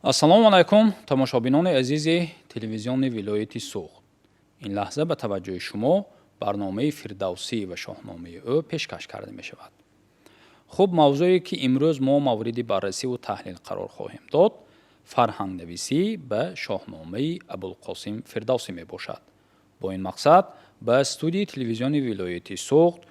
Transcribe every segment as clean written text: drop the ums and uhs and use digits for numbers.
Ассалому алайкум, тамошобинони азизи телевизиони вилояти Суғд. Ин лаҳза ба таваҷҷӯҳи шумо барномаи Фирдавсӣ ва шоҳномаи ӯ пешкаш карда мешавад. Хуб, мавзӯе ки имрӯз мо мавриди баррасиву таҳлил қарор хоҳем дод, фарҳангнависӣ ба шоҳномаи Абулқосим Фирдавсӣ мебошад. Бо ин мақсад ба студияи телевизиони вилояти Суғд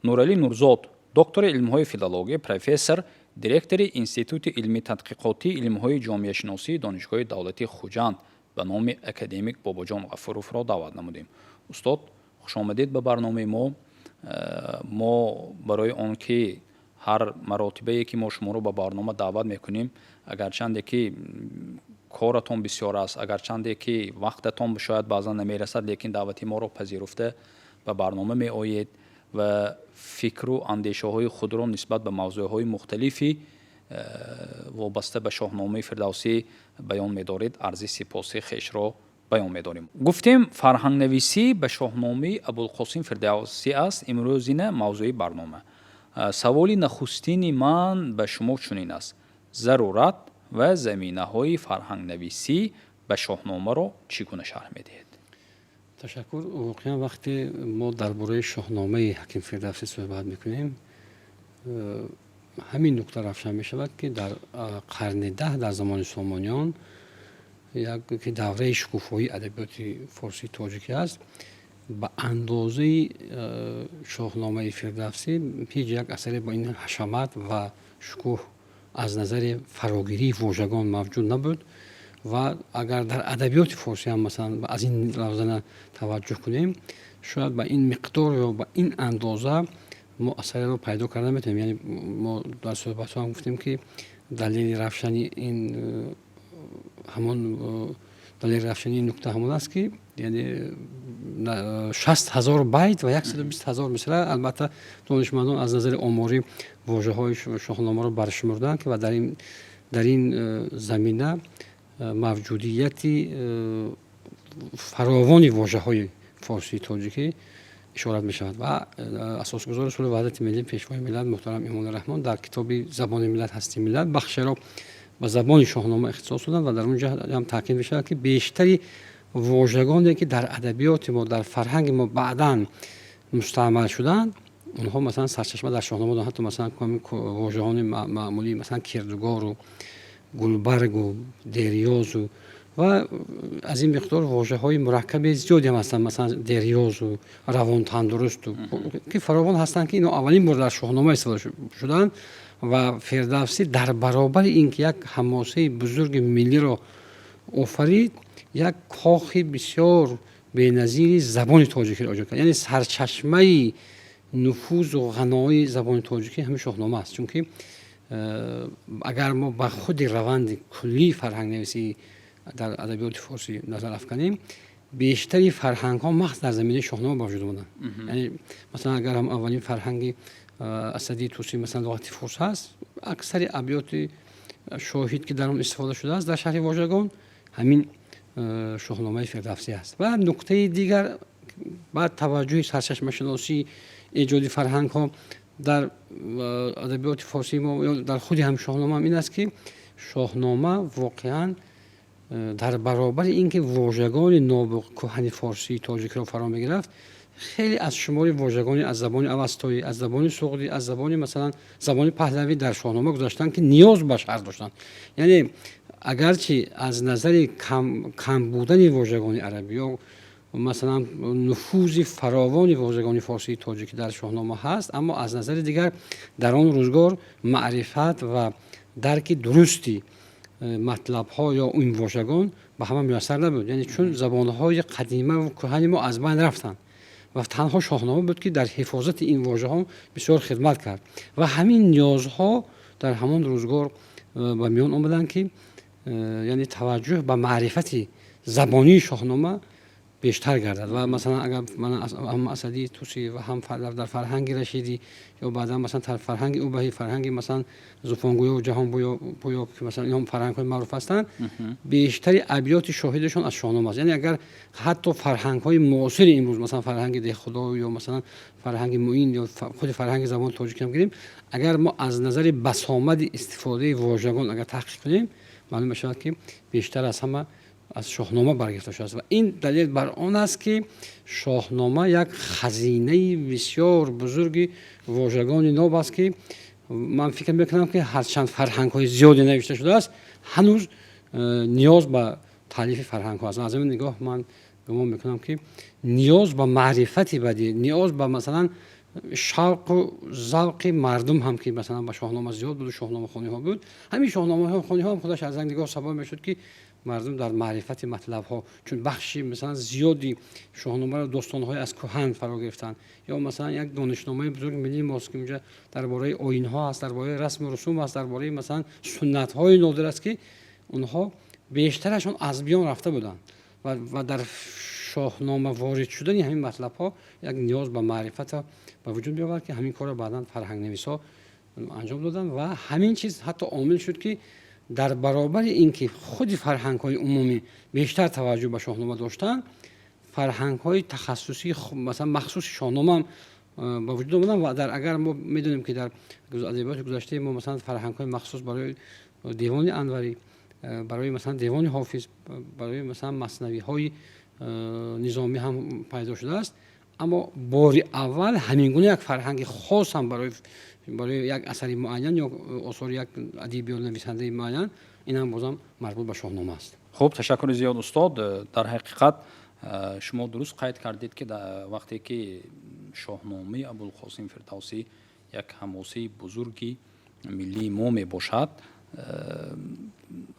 Нуралӣ Нурзод, доктори илмҳои филология, профессор, директори Институти илми тадқиқотии илмҳои ҷомеашиносии Донишгоҳи давлатии Хуҷанд ба номи академик Бобоҷон Ғафуровро даъват намудем. Устод, хушомадед ба барномаи мо. Мо барои он ки ҳар маротибае ки мо шуморо ба барнома даъват мекунем, агарчанде ки коратон бисёр аст, агарчанде ки вақтатон шояд баъзан намерасад, лекин даъвати моро пазируфта ба барнома меоед ва фикру андешаҳои худро нисбат ба мавзӯъҳои мухталифи вобаста ба шоҳномаи Фирдавсӣ баён медоред, арзи сипоси хешро баён медорем. Гуфтем, фарҳангнависӣ ба шоҳномаи Абулқосим Фирдавсӣ аст имрӯзина мавзӯи барнома. Саволи нахустини ман ба шумо чунин аст: зарурат ва заминаҳои фарҳангнависӣ ба шоҳномаро чӣ гуна шарҳ медиҳед? Ташаккур. Воқеан, вақте мо дар бораи шоҳномаи ҳаким Фирдавсӣ суҳбат мекунем, ҳамин нукта равшан мешавад, ки дар қарни 10, дар замони Сомониён, ки давраи шукуфоии адабиёти форсии тоҷикӣ аст, ба андозаи шоҳномаи Фирдавсӣ ҳеҷ як асаре бо ин ҳашамат ва шукӯҳ аз назари фарогирии вожагон мавҷуд набуд. Ва агар дар адабиёти форсӣ ҳам, масалан, аз ин равзана таваҷҷӯҳ кунем, шояд ба ин миқдор ё ба ин андоза мо асареро пайдо карда наметавонем. Яъне мо дар суҳбатҳо ҳам гуфтем, ки далели равшани ин ҳамон далели равшании нукта ҳамон аст, ки яъне 60 000 байт ва 120 000 мисра. Албатта, донишмандон аз назари оморӣ вожаҳои шоҳномаро баршумурданд, ки ва дар ин замина мавҷудияти фаровони вожаҳои форсии тоҷикӣ ишорат мешавад. Ва асосгузори сулҳу ваҳдати миллӣ, Пешвои миллат муҳтарам Эмомалӣ Раҳмон дар китоби «Забони миллат, ҳастии миллат» бахшеро ба забони шоҳнома ихтисос доданд ва дар он ҷо ҳам таъкид мешавад, ки бештари вожагоне, ки дар адабиёти мо, дар фарҳанги мо баъдан мустаъмал шуданд, онҳо, масалан, сарчашма дар шоҳнома доранд. Ҳатто, масалан, вожаҳони маъмулӣ, масалан, кирдугору гулбаргу дерёзу ва аз ин миқдор вожаҳои мураккаби зиёде ҳам ҳастанд, масалан, дерёзу равонтандурусту, ки фаровон ҳастанд, ки ино аввалин бор дар шоҳнома истифода шуданд. Ва Фирдавсӣ дар баробари ин ки як ҳамосаи бузурги миллиро офарид, як кохи бисёр беназири забони тоҷикиро эҷод кард. Яъне сарчашмаи нуфузу ғанои забони тоҷикӣ ҳамин шоҳнома аст, чунки агар мо ба худи раванди куллии фарҳангнависӣ дар адабиёти форсӣ назар афканем, бештари фарҳангҳо маҳз дар заминаи шоҳнома ба вуҷуд омаданд. Яъне, масалан, агар ҳам аввалин фарҳанги Асадии Тӯсӣ, масалан, луғати форс ҳаст, аксари абёти шоҳид, ки дар он истифода шудааст дар шарҳи вожагон, ҳамин шоҳномаи Фирдавсӣ аст. Ва нуктаи дигар, баъд таваҷҷӯҳи сарчашмашиносӣ, эҷоди фарҳангҳо дар адабиёти форсии мо ё дар худи ҳам шоҳнома ин аст, ки шоҳнома воқеан дар баробари ин ки вожагони нобу кӯҳани форсии тоҷикиро фаро мегирафт, хеле аз шумори вожагони аз забони авастоӣ, аз забони суғдӣ, аз забони, масалан, забони паҳлавӣ дар шоҳнома гузаштанд, ки ниёз ба шарҳ доштанд. Яъне агарчи аз назари кам будани вожагони арабӣ ё, масалан, нуфузи фаровони вожагони форсии тоҷикӣ дар шоҳнома ҳаст, аммо аз назари дигар дар он рӯзгор маърифат ва дарки дурусти матлабҳо ё ин вожагон ба ҳама муяссар набуд. Яъне чун забонҳои қадимаву кӯҳани мо аз байн рафтанд ва танҳо шоҳнома буд, ки дар ҳифозати ин вожаҳо бисёр хидмат кард. Ва ҳамин ниёзҳо дар ҳамон рӯзгор ба миён омаданд, ки яъне таваҷҷӯҳ ба маърифати забонии шоҳнома бештар гардад. Ва, масалан, агар ҳам Асадии Тӯсӣ ва ҳам дар фарҳанги Рашидӣ ё баъдан, масалан, дар фарҳанги Убаҳӣ, фарҳанги, масалан, Зуфонгӯё, Ҷаҳонбӯё, ки, масалан, инҳо фарҳангҳои маъруф ҳастанд, бештари абёти шоҳидашон аз шоҳнома аст. Яъне агар ҳатто фарҳангҳои муосири имрӯз, масалан, фарҳанги Деҳхудо ё, масалан, фарҳанги Муин ё худи фарҳанги забони тоҷикӣ ҳам гирем, агар мо аз назари басомади истифодаи вожагон агар таҳқиқ кунем. Маълум мешавад, ки бештар аз ҳама аз Шоҳнома баргирифта шудааст ва ин далел бар он аст, ки Шоҳнома як хазинаи бисёр бузурги вожагони ноб аст, ки ман фикр мекунам, ки ҳарчанд фарҳангҳои зиёде навишта шудааст, ҳанӯз ниёз ба таълифи фарҳангҳо аст. Аз ин нигоҳ ман гумон мекунам, ки ниёз ба маърифати бадеӣ, ниёз ба, масалан, шавқу завқи мардум ҳам, ки, масалан, ба Шоҳнома зиёд буду шоҳномахониҳо буд, ҳамин шоҳномахониҳо ҳам худаш аз як нигоҳ сабаб мешуд, ки мардум дар маърифати матлабҳо, чун бахши, масалан, зиёди Шоҳномаро достонҳои аз кӯҳан фаро гирифтанд ё, масалан, як донишномаи бузурги миллии мост, ки унҷа дар бораи оинҳо аст, дар бораи расму русум аст, дар бораи, масалан, суннатҳои нодир аст, ки онҳо бештарашон аз биён рафта буданд ва дар Шоҳнома ворид шудани ҳамин матлабҳо як ниёз ба маърифата ба вуҷуд меовард, ки ҳамин корро баъдан фарҳангнависҳо анҷом доданд. Ва ҳамин чиз ҳатто омил шуд, ки дар баробари ин ки худи фарҳангҳои умумӣ бештар таваҷҷӯҳ ба Шоҳнома доштанд, фарҳангҳои тахассусӣ, масалан, махсуси Шоҳнома ҳам ба вуҷуд омаданд. Ва дар агар мо медонем, ки дар адабиёти гузаштаи мо, масалан, фарҳангҳои махсус барои Девони Анварӣ, барои, масалан, Девони Ҳофиз, барои, масалан, маснавиҳои Низомӣ ҳам пайдо шудааст, аммо бори аввал ҳамин гуна як фарҳанги хос ҳам барои як асари муайян ё осори як адиб ё нависандаи муайян, ин ҳам бозам марбут ба Шоҳнома аст. Хуб, ташаккури зиёд, устод. Дар ҳақиқат, шумо дуруст қайд кардед, ки вақте ки Шоҳномаи Абулқосим Фирдавсӣ як ҳамосаи бузурги миллии мо мебошад,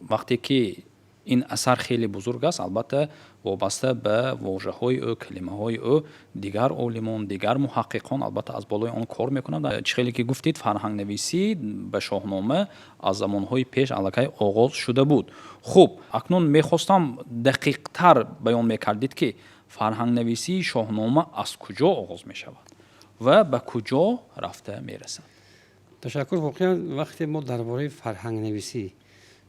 вақте ки ин асар хеле бузург аст, албатта, вобаста ба вожаҳои ӯ, калимаҳои ӯ дигар олимон, дигар муҳаққиқон, албатта, аз болои он кор мекунанд. Чӣ хеле ки гуфтед, фарҳангнависӣ ба Шоҳнома аз замонҳои пеш аллакай оғоз шуда буд. Хуб, акнун мехостам дақиқтар баён мекардед, ки фарҳангнависии Шоҳнома аз куҷо оғоз мешавад ва ба куҷо рафта мерасад? Ташаккур. Воқеан, вақте мо дар бораи фарҳангнависӣ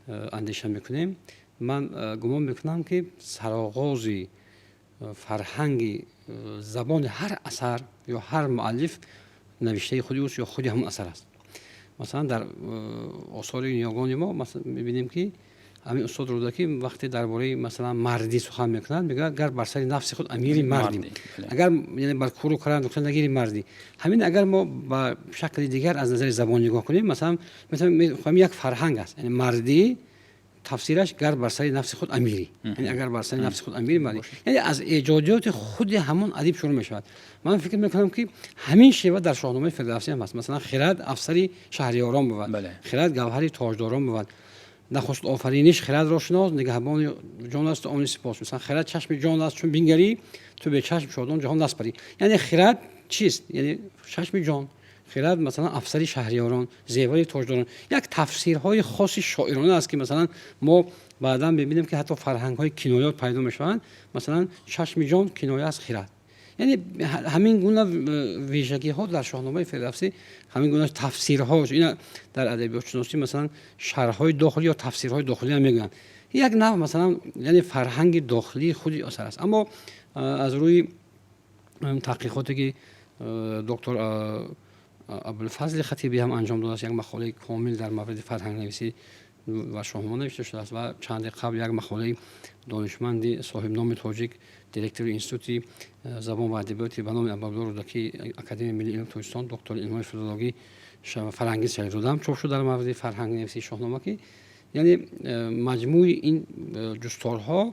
андеша мекунем, ман гумон мекунам, ки сароғози фарҳанги забони ҳар асар ё ҳар муаллиф навиштаи худи ӯст ё худи ҳамон асар аст. Масалан, дар осори ниёгони мо мебинем, ки ҳамин устод Рӯдакӣ вақте дар бораи, масалан, мардӣ сухан мекунад, мегӯяд: «Гар бар сари нафси худ амири мардӣ, агар, яъне, бар куру кара нуқта нагири мардӣ». Ҳамин агар мо ба шакли дигар аз назари забон нигоҳ кунем, масалан, мехоҳем, як фарҳанг аст, яъне мардӣ тафсираш гар бар сари нафси худ амирӣ, яъне агар бар сари нафси худ амири мардӣ, яъне аз эҷодиёти худи ҳамон адиб шурӯъ мешавад. Ман фикр мекунам, ки ҳамин шева дар Шоҳномаи Фирдавсӣ ҳам ҳаст. Масалан, хирад афсари шаҳриёрон бувад, хирад гавҳари тоҷдорон бувад, нахуст офариниш хирадро шинос, нигаҳбони ҷон аст они сипос. Масалан, хирад чашми ҷон аст, чун бингарӣ ту бе чашм шодон ҷаҳон наспарӣ. Яъне хирад чист? Яъне чашми ҷон. Хирад, масалан, афсари шаҳриёрон, зевари тоҷдорон, як тафсирҳои хоси шоирона аст, ки, масалан, мо баъдан мебинем, ки ҳатто фарҳангҳои киноят пайдо мешаванд. Масалан, чашми ҷон киноя аст хирад. Яъне ҳамин гуна вижагиҳо дар Шоҳномаи Фирдавсӣ, ҳамин гуна тафсирҳо, ина дар адабиётшиносӣ, масалан, шарҳҳои дохилӣ ё тафсирҳои дохилӣ ҳам мегӯянд, як нав, масалан, яъне фарҳанги дохилии худи асар аст. Аммо аз рӯи таҳқиқоте ки доктор Абулфазли Хатибӣ ҳам анҷом додааст, як мақолаи комил дар мавриди фарҳангнависӣ ва Шоҳнома навишта шудааст ва чанде қабл як мақолаи донишманди соҳибноми тоҷик, директори Институти забон ва адабиёти ба номи Абуабдулло Рӯдакӣ, Академияи миллии илми Тоҷикистон, доктори илмҳои филологӣ Фарангиз Шарифзода ҳам чоп шуд дар мавриди фарҳангнависии Шоҳнома, ки яъне маҷмӯи ин ҷустторҳо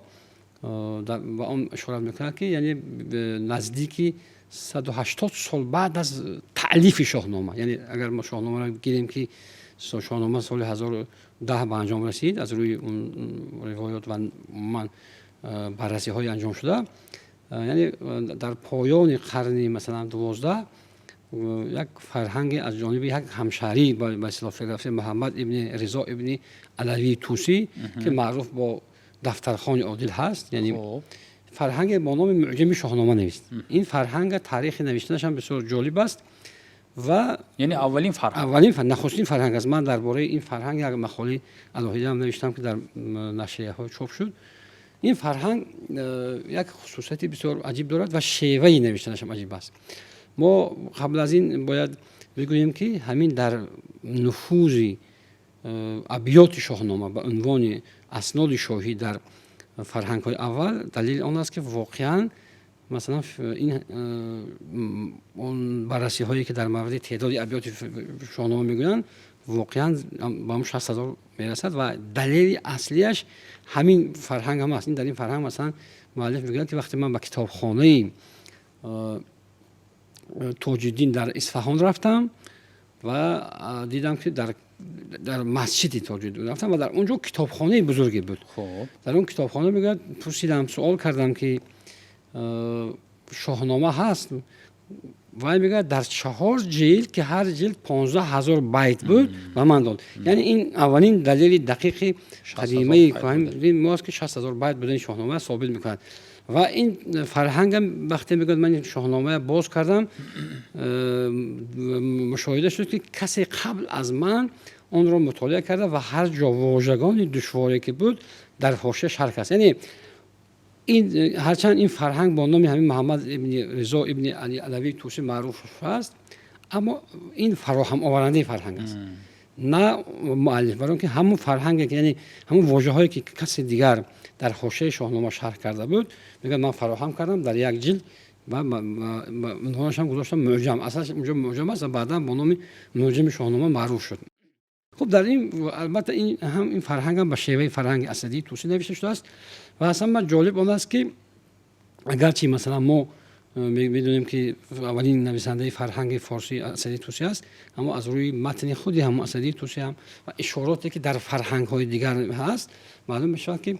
ба он ишорат мекунад, ки яъне наздики 180 сол баъд аз таълифи Шоҳнома, яъне агар мо Шоҳномаро гирем, ки Шоҳнома соли 1010 ба анҷом расид, аз рӯи ривоёт ва умуман баррасиҳои анҷомшуда, яъне дар поёни қарни, масалан, 12 як фарҳанге аз ҷониби як ҳамшаҳрӣ ба истилоҳ Фирдавсӣ, Муҳаммад ибни Ризо ибни Алавии Тусӣ, ки маъруф бо Дафтархони Одил ҳаст, яъне фарҳанге бо номи Муъҷами Шоҳнома навист. Ин фарҳанга таърихи навиштанаш ҳам бисёр ҷолиб аст ва яъне аввалин фарҳанг? Аввалин, нахустин фарҳанг аст. Ман дар бораи ин фарҳанг як мақолаи алоҳидаам навиштам, ки дар нашрияҳо чоп шуд. Ин фарҳанг як хусусияти бисёр аҷиб дорад ва шеваи навиштанашам аҷиб аст. Мо қабл аз ин бояд бигӯем, ки ҳамин дар нуфузи Абёти Шоҳнома ба унвони асноди шоҳӣ дар фарҳангҳои аввал далели он аст, ки воқеан, масалан, ин он баррасиҳое, ки дар мавриди теъдоди абёти Шоҳнома мегӯянд, воқеан ба ҳамн 60 000 мерасад ва далели аслиаш ҳамин фарҳанг ҳам аст. Ин дар ин фарҳанг, масалан, муаллиф мегӯяд, ки вақте ман ба китобхонаи Тоҷиддин дар Исфаҳон рафтам ва дидам, ки дар масҷиди Тоҷиддин рафтам ва дар он ҷо китобхонаи бузурге буд. Дар он китобхона, мегӯяд, пурсидам, суол кардам, ки Шоҳнома ҳаст? Вай, мегӯяд, дар чаҳор ҷилд, ки ҳар ҷилд 15 000 байт буд, ба ман дод. Яъне ин аввалин далели дақиқи қадимаи мо аст, ки 60 000 байт будани Шоҳнома собит мекунад. Ва ин фарҳангам, вақте, мегӯяд, ман ин Шоҳномая боз кардам, мушоҳида шуд, ки касе қабл аз ман онро мутолиа карда ва ҳар ҷо вожагони душворе ки буд, дар ҳошия шарҳ аст. Яъне ин ҳарчанд ин фарҳанг бо номи ҳамин Муҳаммад ибни Ризо ибни Али Алавии Тӯсӣ маъруф аст, аммо ин фароҳамоварандаи фарҳанг аст, на муаллиф, барои он ки ҳамун фарҳанге, яъне ҳамун вожаҳое, ки каси дигар дар ҳошияи Шоҳнома шарҳ карда буд, мегӯяд, ман фароҳам кардам дар як ҷилд ва унвонашам гузоштам Муъҷам. Аслаш унҷо Муъҷам аст ва баъдан бо номи Муъҷами Шоҳнома маъруф шуд. Хуб, дар ин, албатта, ин ҳам, ин фарҳангам ба шеваи фарҳанги Асадии Тӯсӣ навишта шудааст. Ва аслан ҷолиб он аст, ки агарчи, масалан, мо медонем, ки аввалин нависандаи фарҳанги форсии Асадии Тӯсӣ аст, аммо аз рӯи матни худи ҳамон Асадии Тӯсӣ ҳам ва ишороте, ки дар фарҳангҳои дигар ҳаст, маълум мешавад, ки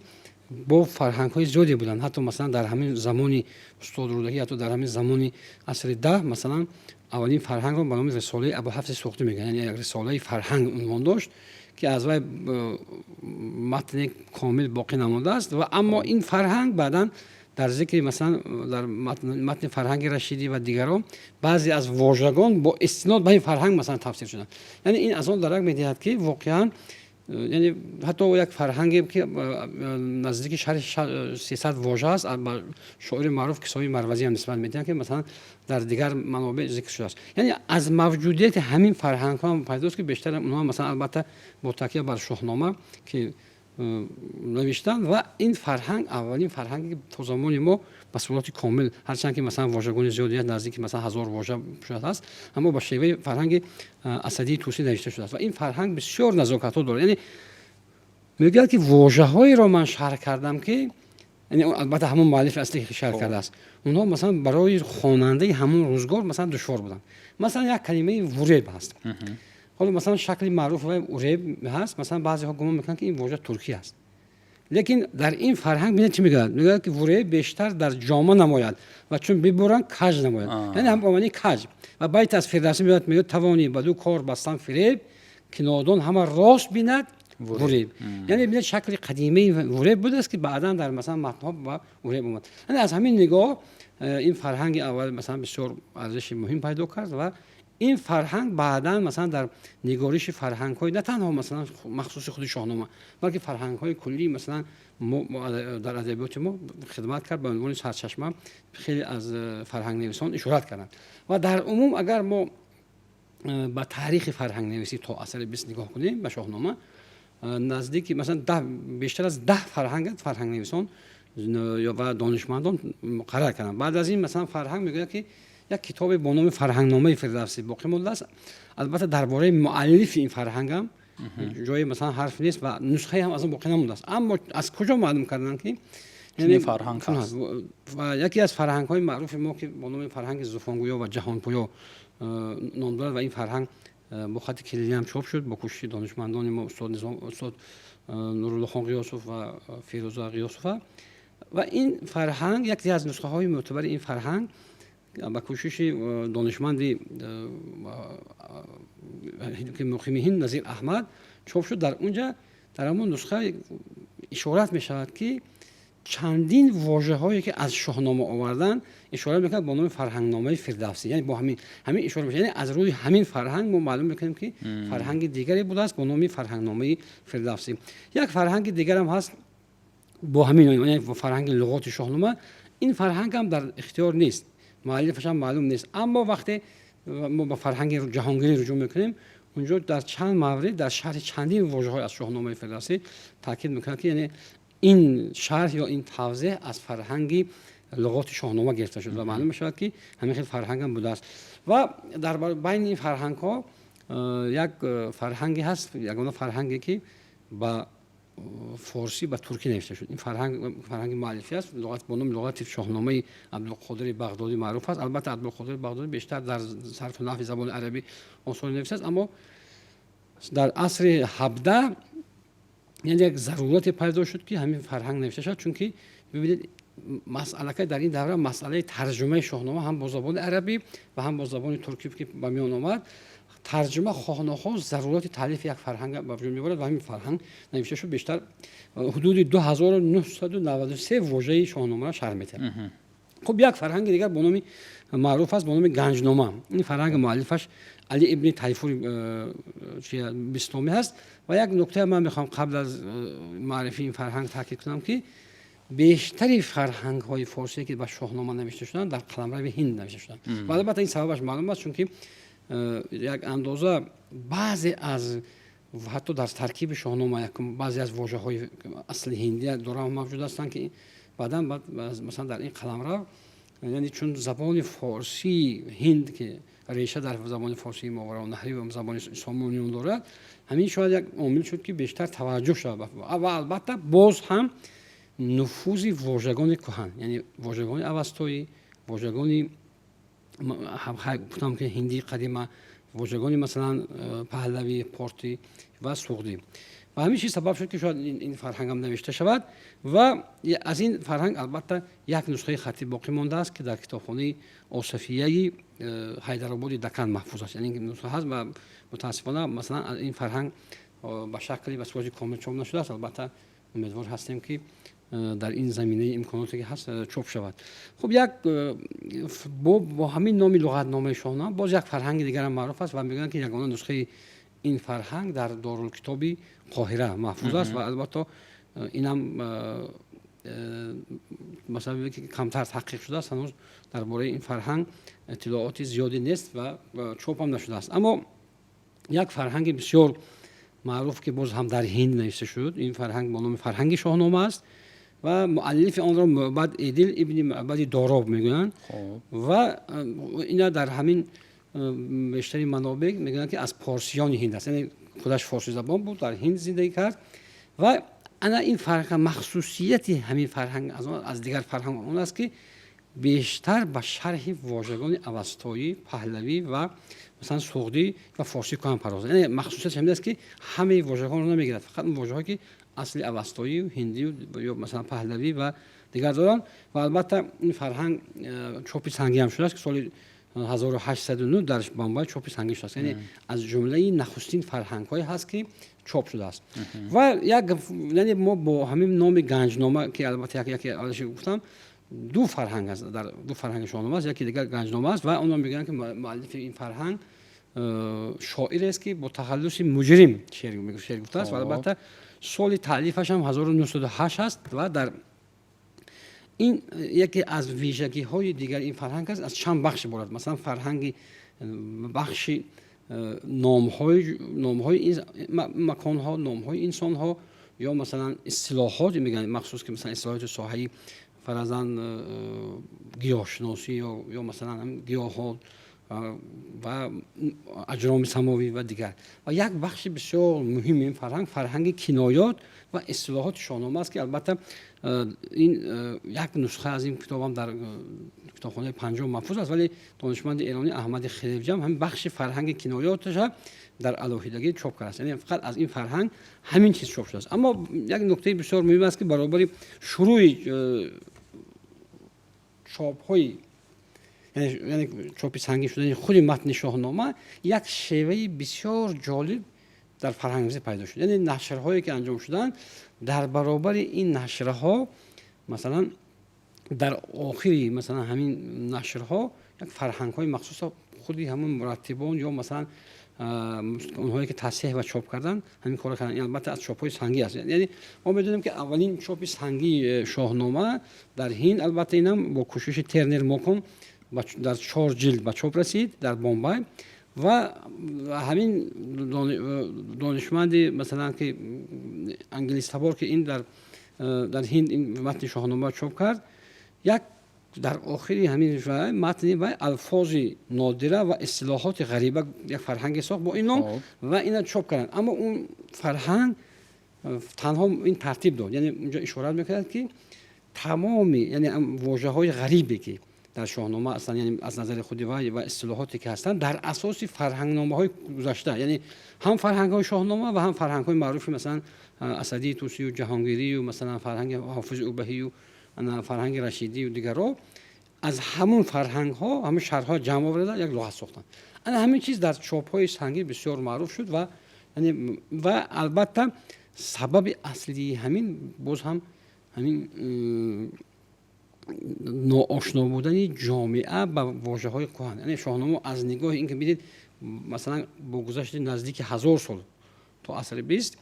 бо фарҳангҳои зиёде буданд. Ҳатто, масалан, дар ҳамин замони устод Рӯдакӣ, ҳатто дар ҳамин замони асри 10, масалан, аввалин фарҳангро ба номи Рисолаи Абуҳафси Суғдӣ мегӯянд, яъне як рисолаи фарҳанг унвон дошт, ки аз вай матни комил боқӣ намондааст. Ва аммо ин фарҳанг баъдан дар зикри, масалан, дар матни фарҳанги Рашидӣ ва дигарон баъзе аз вожагон бо истинод ба ин фарҳанг, масалан, тафсир шуданд. Яъне ин аз он дарак медиҳад, ки воқеан, яъне ҳатто як фарҳанге, ки наздики шарҳи 300 вожа аст, ба шоири маъруф Кисои Марвазӣ ҳам нисбат медиҳанд, ки, масалан, дар дигар манобеъ зикр шудааст. Яъне аз мавҷудияти ҳамин фарҳангҳо ҳам пайдост, ки бештар онҳо, масалан, албатта, бо такя бар Шоҳнома ки навиштанд. Ва ин фарҳанг аввалин фарҳанге, ки то замони мо ба сурати комил, ҳарчанд ки, масалан, вожагони зиёде, наздики, масалан, 1000 вожа шояд ҳаст, аммо ба шеваи фарҳанги Асадии Тӯсӣ навишта шудааст. Ва ин фарҳанг бисёр назокатҳо дорад. Яъне мегӯяд, ки вожаҳоеро ман шарҳ кардам, ки, яъне, албатта, ҳамон муаллифи аслӣ шарҳ кардааст, онҳо, масалан, барои хонандаи ҳамон рӯзгор, масалан, душвор буданд. Масалан, як калимаи вуреб ҳаст. Ҳоло, масалан, шакли маъруф уреб ҳаст. Масалан, баъзеҳо гумон мекунанд, ки ин вожа туркӣ аст, лекин дар ин фарҳанг бинед, чӣ мегӯяд? Мегӯяд, ки вуреб бештар дар ҷома намояд ва чун бибуранд, каҷ намояд, яъне ҳам бо маънии каҷ. Ва байт аз Фирдавсӣ меояд, мегӯяд: тавонӣ ба ду кор бастан фиреб, ки нодон ҳама рост бинад вуреб. Яъне бинед, шакли қадимаи вуреб будааст, ки баъдан дар, масалан, матнҳо ба уреб омад. Яъне аз ҳамин нигоҳ ин фарҳанги аввал, масалан, бисёр арзиши муҳим пайдо кард. Ва ин фарҳанг баъдан, масалан, дар нигориши фарҳангҳои на танҳо, масалан, махсуси худи Шоҳнома, балки фарҳангҳои куллӣ, масалан, дар адабиёти мо хидмат кард ба унвони сарчашма. Хеле аз фарҳангнависон ишорат карданд. Ва дар умум, агар мо ба таърихи фарҳангнависӣ то асри 20 нигоҳ кунем, ба Шоҳнома наздики, масалан, бештар аз 10 фарҳанг фарҳангнависон ва донишмандон муқаррар карданд. Баъд аз ин, масалан, фарҳанг мегӯяд, ки як китобе бо номи Фарҳангномаи Фирдавсӣ боқӣ мондааст. Албатта, дар бораи муаллифи ин фарҳангам ҷое, масалан, ҳарф нест ва нусхае ҳам аз он боқӣ намондааст. Аммо аз куҷо маълум карданд, ки фарҳанг ҳаст? Ва яке аз фарҳангҳои маъруфи мо, ки бо номи фарҳанги Зуфонгӯё ва Ҷаҳонпӯё ном дорад, ва ин фарҳанг бо хати кириллӣ ҳам чоп шуд бо кӯшиши донишмандони мо, устод Нуруллохон Ғиёсов ва Фирӯза Ғиёсова. Ва ин фарҳанг, яке аз нусхаҳои мӯътабари ин фарҳанг ба кӯшиши донишманди муқими Ҳинд Назир Аҳмад чоп шуд. Дар унҷа, дар ҳамон нусха ишорат мешавад, ки чандин вожаҳое, ки аз Шоҳнома овардан, ишора мекунад бо номи Фарҳангномаи Фирдавсӣ. Яъне бо ҳамин ишора мешавад. Яъне аз рӯи ҳамин фарҳанг мо маълум мекунем, ки фарҳанги дигаре будааст бо номи Фарҳангномаи Фирдавсӣ. Як фарҳанги дигарам ҳаст бо ҳамин, яъне фарҳанги луғоти Шоҳнома. Ин фарҳангам дар ихтиёр нест, муаллифашам маълум нест. Аммо вақте мо ба фарҳанги Ҷаҳонгирӣ руҷӯъ мекунем, Унҷо дар чанд маврид дар шарҳи чандин вожаҳои аз Шоҳномаи Фирдавсӣ таъкид мекунад, ки яъне ин шарҳ ё ин тавзеҳ аз фарҳанги луғоти Шоҳнома гирифта шуд ва маълум мешавад, ки ҳамин хел фарҳангам будааст. Ва дар байни ин фарҳангҳо як фарҳанге ҳаст, ягона фарҳанге, ки ба форсӣ, ба туркӣ навишта шуд. Ин фарҳанг фарҳанги муаллифӣ аст, луғат бо номи Луғати Шоҳномаи Абдулқодири Бағдодӣ маъруф аст. Албатта, Абдулқодири Бағдодӣ бештар дар сарфу наҳви забони арабӣ осори навиштааст, аммо дар асри 17 яъне як зарурате пайдо шуд, ки ҳамин фарҳанг навишта шуд, чунки бибинед, масъалака дар ин давра масъалаи тарҷумаи Шоҳнома ҳам бо забони арабӣ ва ҳам бо забони туркӣ ки ба миён омад, тарҷума хоҳ нохоҳ зарурати таълифи як фарҳанг ба вуҷуд меорад ва ҳамин фарҳанг навишта шуд. Бештар ҳудуди 2993 вожаи Шоҳномаро шарҳ медиҳад. Хуб, як фарҳанги дигар бо номи маъруф аст, бо номи Ганҷнома. Ин фарҳанги муаллифаш Али ибни Тайфури Бистомӣ ҳаст. Ва як нуктае ман мехоҳам қабл аз маърифии ин фарҳанг таъкид кунам, ки бештари фарҳангҳои форсие, ки ба Шоҳнома навишта шуданд, дар қаламрави Ҳинд навишта шуданд. Ва албатта, ин сабабаш маълум аст, чунки як андоза баъзе аз ҳатто дар таркиби Шоҳнома баъзе аз вожаҳои асли ҳиндия дора мавҷуд ҳастанд, ки баъдан масалан дар ин қаламрав, яъне чун забони форсии Ҳинд, ки реша дар забони форсии Мовароуннаҳрӣ ва забони Сомониён дорад, ҳамин шояд як омил шуд, ки бештар таваҷҷӯҳ шавад. Ва албатта, боз ҳам нуфузи вожагони кӯҳан, яъне вожагони авастоӣ, вожагони гуфтам, ки ҳиндии қадима, вожагони масалан паҳлавӣ, портӣ ва суғдӣ. Ва ҳамин чиз сабаб шуд, ки шояд ин фарҳангам навишта шавад. Ва аз ин фарҳанг албатта як нусхаи хаттӣ боқӣ мондааст, ки дар китобхонаи Осафияи Ҳайдарободи Дакан маҳфуз аст. Яъне нусха ҳаст ва мутаассифона, масалан, ин фарҳанг ба шакли, ба сурати комил чоп нашудааст. Албатта, умедвор ҳастем, ки дар ин заминаи имконоте, ки ҳаст, чоп шавад. Хуб, як бо ҳамин номи Луғатномаи Шоҳнома боз як фарҳанги дигарам маъруф аст ва мегӯянд, ки ягона нусхаи ин фарҳанг дар Дорулкитоби Қоҳира маҳфуз аст. Ва албатта, инам масалан, ки камтар таҳқиқ шудааст, ҳанӯз дар бораи ин фарҳанг иттилооти зиёде нест ва чопам нашудааст. Аммо як фарҳанги бисёр маъруф, ки боз ҳам дар Ҳинд навишта шуд, ин фарҳанг бо номи Фарҳанги Шоҳнома аст ва муаллифи онро Мӯбад Эдил ибни Мӯбади Дороб мегӯянд. Ва ина дар ҳамин бештари манобеъ мегӯянд, ки аз порсиёни Ҳинд аст, яъне худаш форсизабон буд, дар Ҳинд зиндагӣ кард. Ва ана ин фарҳанг, махсусияти ҳамин фарҳанг аз дигар фарҳанг он аст, ки бештар ба шарҳи вожагони авастоӣ, паҳлавӣ ва масалан суғдӣ ва форсӣ кӯҳан пардозад. Яъне махсусияташ ҳамин аст, ки ҳамаи вожагонро намегирад, фақат он вожаҳое, ки асли авастоӣ, ҳиндию ё масалан паҳлавӣ ва дигар доранд. Ва албатта, ин фарҳанг чопи сангӣ ҳам шудааст, ки соли 1809 дар Бомбай чопи сангӣ шудааст, яъне аз ҷумлаи нахустин фарҳангҳое ҳаст, ки чоп шудааст. Ва як, яъне мо бо ҳамин номи Ганҷнома, ки албатта яке гуфтам, ду фарҳанг аст, дар ду фарҳанги Шоҳнома аст, яке дигар Ганҷнома аст ва онро мегӯянд, ки муаллифи ин фарҳанг шоирест, ки бо тахаллуси Муҷрим шеър гуфтааст. Ва албатта, соли таълифаш ҳам 1908 аст. Ва дар ин яке аз вижагиҳои дигари ин фарҳанг аст, аз чанд бахш иборат, масалан, фарҳанги бахши номҳои маконҳо, номҳои инсонҳо ё масалан истилоҳот мегӯянд махсус, ки масалан истилоҳоти соҳаи фарзан гиёҳшиносӣ ё масалан гиёҳҳо ва аҷроми самовӣ ва дигар. Ва як бахши бисёр муҳими ин фарҳанг фарҳанги киноёт ва истилоҳоти Шоҳнома аст, ки албатта ин як нусха аз ин китобам дар китобхонаи панҷум маҳфуз аст, вале донишманди эронӣ Аҳмади Хелевҷам ҳамин бахши фарҳанги киноёташа дар алоҳидагӣ чоп кардааст, яъне фақат аз ин фарҳанг ҳамин чиз чоп шудааст. Аммо як нуктаи бисёр муҳим аст, ки баробари шурӯи чопҳои, яъне чопи сангин шудани худи матни Шоҳнома, як шеваи бисёр ҷолиб дар фарҳангнависӣ пайдо шуд. Яъне нашрҳое, ки анҷом шуданд, дар баробари ин нашрҳо, масалан, дар охири масалан ҳамин нашрҳо як фарҳангҳои махсуса худи ҳамон мураттибон ё масалан онҳое, ки тасҳеҳ ва чоп карданд, ҳамин корро карданд. Албатта, аз чопҳои сангӣ аст. Яъне мо медонем, ки аввалин чопи сангии Шоҳнома дар Ҳинд, албатта, инам бо кӯшиши Тернер Моком дар чор ҷилд ба чоп расид дар Бомбай. Ва ҳамин донишманди, масалан, ки англистабор, ки ин дар Ҳинд ин матни Шоҳнома чоп кард, як дар охири ҳамин матни вай алфози нодира ва истилоҳоти ғариба як фарҳанге сохт бо ин ном ва ина чоп карданд. Аммо он фарҳанг танҳо ин тартиб дод, яъне унҷо ишорат мекунад, ки тамоми, яъне вожаҳои ғарибе, ки дар Шоҳнома ҳастанд, яъне аз назари худи вай, ва истилоҳоте, ки ҳастанд, дар асоси фарҳангномаҳои гузашта, яъне ҳам фарҳангҳои Шоҳнома ва ҳам фарҳангҳои маъруфи, масалан, Асадии Тусию Ҷаҳонгирию, масалан, фарҳанги Ҳофизи Убаҳию фарҳанги Рашидию дигарро, аз ҳамун фарҳангҳо ҳамун шарҳҳо ҷамъ оварда, як луғат сохтанд. Ана ҳамин чиз дар чопҳои сангӣ бисёр маъруф шуд. Ва албатта сабаби аслии ҳамин боз ҳам ҳамин ноошно будани ҷомеа ба вожаҳои кӯҳан. Яъне Шоҳнома аз нигоҳи ин ки бидед, масалан, бо гузашти наздики 1000 сол то асри 20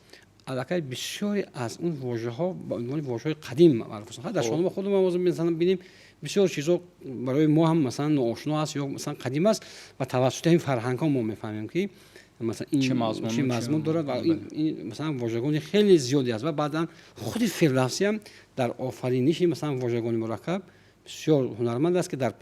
аллакай бисёре аз он вожаҳо ба унвони вожаҳои қадим маъруф ҳастанд. Дар Шоҳнома худо мо, масалан, бинем, бисёр чизо барои мо ҳам, масалан, ноошно аст ё, масалан, қадим аст ва тавассути ҳамин фарҳангҳо мо мефаҳмем, ки масалан ин чӣ мазмун дорад ва ин, масалан, вожагони хеле зиёде аст. Ва баъдан худи Фирдавсӣ ҳам дар офариниши, масалан, вожагони мураккаб бисёр ҳунарманд аст, ки дар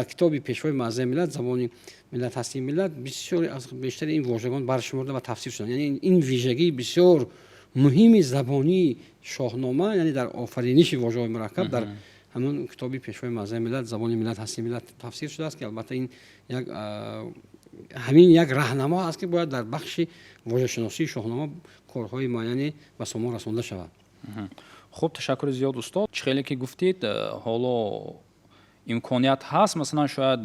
китоби Пешвои муаззами миллат, забони миллат, ҳастии миллат бисёре аз бештари ин вожагон баршумурда ва тафсир шуданд. Яъне ин вижагии бисёр муҳими забонии Шоҳнома, яъне дар офариниши вожаҳои мураккаб, дар ҳамон китоби Пешвои муаззами миллат, забони миллат, ҳастии миллат тафсир шудааст, ки албатта ин як ҳамин як раҳнамо аст, ки бояд дар бахши вожашиносии Шоҳнома корҳои муайяне ба сомон расонда шавад. Хуб, ташаккури зиёд, устод. Чӣ хеле ки гуфтид, ҳоло имконият ҳаст, масалан, шояд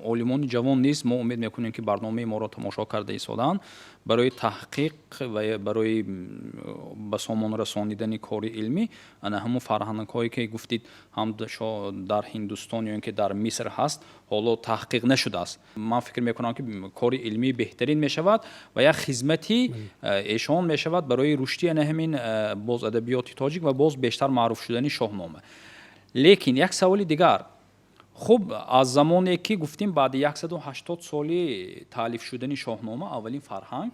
олимони ҷавон низ, мо умед мекунем, ки барномаи моро тамошо карда истодаанд, барои таҳқиқ ва барои ба сомон расонидани кори илмӣ ана ҳамун фарҳангҳое, ки гуфтид, ҳам дар Ҳиндустон ё ин ки дар Миср ҳаст, ҳоло таҳқиқ нашудааст, ман фикр мекунам, ки кори илмӣ беҳтарин мешавад ва як хизмати эшон мешавад барои рушди ана ҳамин боз адабиёти тоҷик ва боз бештар маъруф шудани Шоҳнома. Лекин як саволи дигар. Хуб, аз замоне ки гуфтем, баъди 180 соли таълиф шудани Шоҳнома аввалин фарҳанг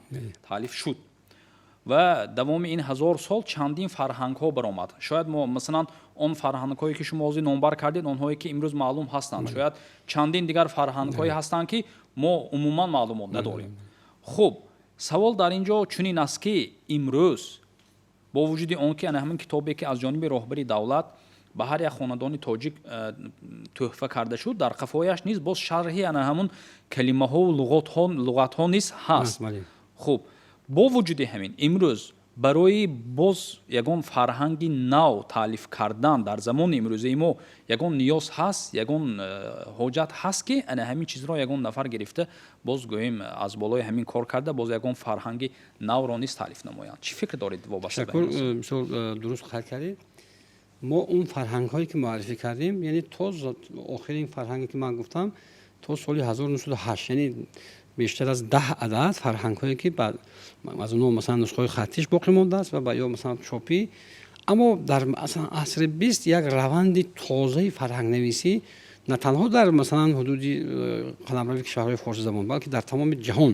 таълиф шуд ва давоми ин 1000 сол чандин фарҳангҳо баромад. Шояд мо, масалан, он фарҳангҳое, ки шумо ҳозир номбар кардед, онҳое ки имрӯз маълум ҳастанд, шояд чандин дигар фарҳангҳое ҳастанд, ки мо умуман маълумот надорем. Хуб, савол дар ин ҷо чунин аст, ки имрӯз бо вуҷуди он ки ана ҳамин китобе, ки аз ҷониби роҳбари давлат ба ҳар як хонадони тоҷик тӯҳфа карда шуд, дар қафояш низ боз шарҳи ана ҳамун калимаҳову луғатҳо низ ҳаст. Хуб, бо вуҷуди ҳамин имрӯз барои боз ягон фарҳанги нав таълиф кардан дар замони имрӯзаи мо ягон ниёз ҳаст, ягон ҳоҷат ҳаст, ки ана ҳамин чизро ягон нафар гирифта, боз гӯем, аз болои ҳамин кор карда, боз ягон фарҳанги навро низ таълиф намоянд? Чӣ фикр доред вобаста? Ташаккур, бисёр дуруст қайд кардед. Мо он фарҳангҳое, ки муаррифӣ кардем, яъне то охирин фарҳанге, ки ман гуфтам, то соли 1908, яъне бештар аз 10 адад фарҳангҳое, ки аз онҳо, масалан, нусхаҳои хаттиш боқӣ мондааст ва ё, масалан, чопӣ. Аммо дар асри 20 як раванди тозаи фарҳангнависӣ на танҳо дар, масалан, ҳудуди қаламрави кишварҳои форсизабон, балки дар тамоми ҷаҳон